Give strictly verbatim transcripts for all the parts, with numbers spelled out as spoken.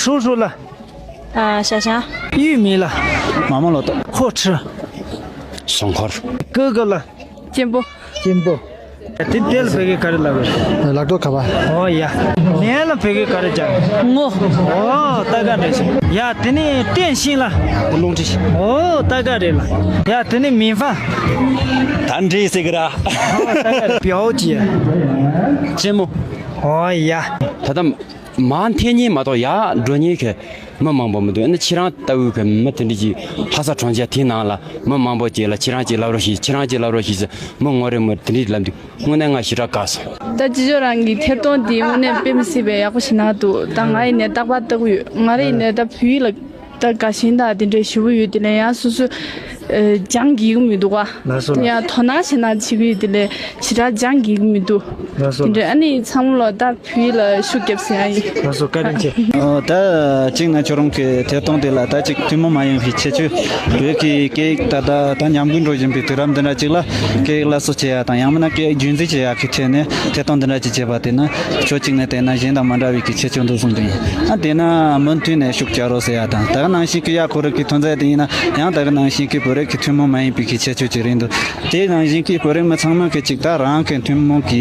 ཧྲུའུ་ཧྲུའུ་ལ། ཨ། ཤ་ཤ། ཡུས་མི་ལ། མ་མ་ལོ་ཏོ། ཧོ་ཁྲི། ཞོང་ཁོར། ཀི་ཀི་ལ། གཅེན་པོ། གཅེན་པོ། དེ་དེ་ལ་བོད་སྐད་ག་རེ་ལབ་རེད། ལག་ཐོག་ཁ་པ། ཨོ་ཡ། ལན་ལ་བོད་སྐད་ག་རེ་རྒྱག་ངོ་། ཨོ་ད་ག་རེད། ཡ་དེ་ནས་བསྟན་ཤིང་ལ། རླུང་འཕྲི། ཨོ་ད་ག་རེད་ལ། ཡ་དེ་ནས་མི་ཧྥ། ད་འདྲེ་ཟེར་གི་ར། ཨོ་ད་ག་རེད། པའོ་ཅི། ཅེ་མོ། ཨོ་ཡ། ད་ལྟ་མ་འཐེན་ཉིན་མ་གཏོགས་ཡར་འགྲོ་ཉིན་གི་མི་མང་པོ་མི་འདུག་ཨ་ནི་ཁྱེད་རང་ལྟ་བུ་གི་མི་དེ་འདྲ་ཅིག་ལྷ་ས་གྲོང་ཁྱེར་དེའི་ནང་ལ་མི་མང་པོ་ཅིག་ལ་ཁྱེད་རང་ཅིག་ལབ་རོགས་ཞེས། ཁྱེད་རང་ཅིག་ལབ་རོགས་ཞེས་ཟེར། མི་ངོ་རེ་མི་དེ་འདྲ་ལབ་འདུག་དངོས་གནས་ང་ཞེ་དྲག་དགའ་སོང་། ད་ཅི་ཅོ་རང་གི་ཐད་གཏོང་དེ་དངོས་གནས་དཔེ་མི་སྲིད་པའི་ཡག་པོ་ཞིག་གནང་འདུག་ད་ང་ཡིན་ནས་རྟག་པར་ལྟ་གི་ཡོད། ང་རེ་ཡིན་ནས་ད་བོད་ཡིག་ལ་ད་དགའ་ཞེན་དང་དེ་འདྲའི་ཞེ་པོ་ཡོད། དེ་ལས་ཡང་སོ་སོ་སྦྱང་གི་ཡོད་མི་འདུག་ག་ལགས་སོ། ལགས་ཡང་དོ་སྣང་བྱེད་ན་བྱེད་གི་ཡོད། དེ་ལས་ཞེ་དྲག་སྦྱང་གི་ཡོད་མི་འདུག་ལགས་སོ། དེ་འདྲའི་ཨ་ནི་ཚང་མ་ལ་ད་བོད་ཡིག་ལ་ཤུགས་རྒྱབ་ཟེར་ཡ་ཡིན། ལགས་སོ། བཀའ་དྲིན་ཆེ། ཨོ་ད་གཅིག་ནས་ཁྱོད་རང་གི་ཐད་གཏོང་དེ་ལ་ད་ཅིག་ཐུན་མོང་མ་ཡིན་པའི་ཁྱད་ཆོས། བོད་ཀྱི་སྐད་ཡིག་ད་ད་ད་ཉམས་རྒུད་འགྲོ་བཞིན་པའི་དུས་རབས་འདི་འདྲ་ཅིག་ལ་སྐད་ཡིག་སླར་གསོ་བྱེད་ཡ་དང་། ཡང་མིན་ན་སྐད་ཡིག་རྒྱུན་འཛིན་བྱེད་ཡ་གི་ཆེད་ནས་ཐད་གཏོང་འདི་འདྲ་ཅིག་བྱས་པ་དེ་ནི་ཕྱོགས་གཅིག་ནས་བལྟས་ན་གཞན་དང་མ་འདྲ་བའི་གི་ཁྱད་ཆོས་འདུག་གསུངས་དོན་ཡིན། ཨ་དེ་ན་མུ་མཐུད་ནས་ཤུགས་རྒྱག་རོགས་ཟེར་ཡ་དང་། ད་ག་ནང་བཞིན་གི་ཡ་ཁོ་རང་གི་ཐོན་རྫས་དེ་ཡིན་ན་ཡང་ད་ག་ནང་བཞིན་གི་བོད་རིགས་ཀྱི་ཐུན་མོང་མ་ཡིན་པའི་གི་ཁྱད་ཆོས་ཅིག་རེད་འདུག་དེ་ནང་བཞིན་གྱི་བོད་རིགས་མི་ཚང་མ་གི་ཅིག་ད་རང་གི་ཐུན་མོང་གི་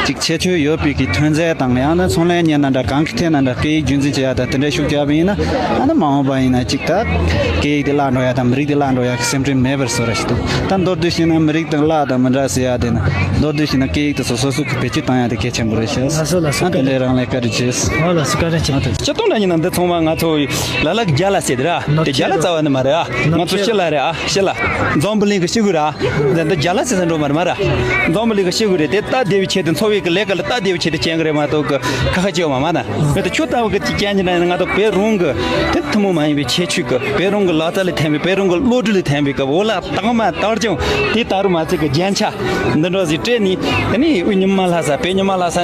ཅིག་ཁྱད་ཆོས་ཡོད་པའི་གི་ཐོན་རྫས་དང་། ཡང་ན་ཚོང་ལས་གཉེར་ན་འདྲ། གང་གི་ཐད་ན་འདྲ། སྐད་ཡིག་རྒྱུན་འཛིན་བྱེད་ཡ་ད་དེ་འདྲའི་ཤུགས་རྒྱབ་པ་ཡིན་ན། ཨ་ནི་མ་འོངས་པ་ཡིན་ན་ཅིག་ད་སྐད་ཡིག་དེ་བརླག་འགྲོ་ཡ་དང་མི་རིགས་དེ་བརླག་འགྲོ་ཡ་གི་སེམས་ཁྲལ་མེད་པར་བཟོ་ར་ཞིག་འདུག་ད་མདོར་བསྡུས་བྱས་ན་མི་རིགས་དེ་བརླག་དང་མི་འདྲ་ཟེར་ཡ་དེ་ན། མདོར་བསྡུས་བྱས་ན་སྐད་ཡིག་དེ་ཚོ་སོ་སོ་གི་བེད་སྤྱོད་བཏང་ཡ་དེ་གལ་ཆེན་པོ་རེད་ཤག་ལགས་སོ། ལགས་སོ། ཨ་དེ་འདྲའི་རང་ལས་བཀའ་དྲིན་ཆེ། ཨོ་ལགས་སོ། བཀའ་དྲིན་ཆེ། སྤྱིར་བཏང་འདྲ་ཡིན་ན་འདི་ཚང་མ་ང་ཚོ་ལ་ལ་གི་རྒྱ་ལ་ཟེར་དེ་ར། དེ་རྒྱ་ལ་རྩ་བ་ནས་མ་རེད་ཨ། ང་ཚོ་ཕྱི་ལ་རེད་ཨ། ཕྱི་ལ། འཛམ་བུ་གླིང་གི་ཤི་གུ་ར། འདི་འདི་རྒྱ་ལ་ཟེར་ས་འགྲོ་མ་རེད་མ་ར། འཛམ་བུ་གླིང་གི་ཤི་གུ་རེད། དེ་སྟབས་བདེ་བའི་ཆེད་དུ། འཚོ་བའི་གི་ལས་ཀ་ལ་སྟབས་བདེ་བའི་ཆེད་དུ་བྱེད་གི་རེད་མ་གཏོགས་གི་ཁ་ཁ་བྱེད་བ་མ་མ་ན། ངས་ད་ཁྱོད་ལྟ་བུ་གི་ཅིག་ཅན་གྱི་ན་ང་ད་བོད་རང་གི་དེ་ཐུན་མོང་མ་ཡིན་པའི་ཁྱད་ཆོས་གི། བོད་རང་གི་ལག་རྩལ་ལས་ཐོན་པའི། བོད་རང་གི་བློ་གྲོས་ལས་ཐོན་པའི་གི་འོ་ལ་དྭངས་མ་དར་ཅང་དེ་ད་རུང་མ་ཚད་གི་རྒྱན་ཆ་འདི་འདྲ་ཟིག་སྤྲས་ནས། དེ་ནས་དབུ་ཉི་མ་ལྷ་ས། བོད་ཉི་མ་ལྷ་ས།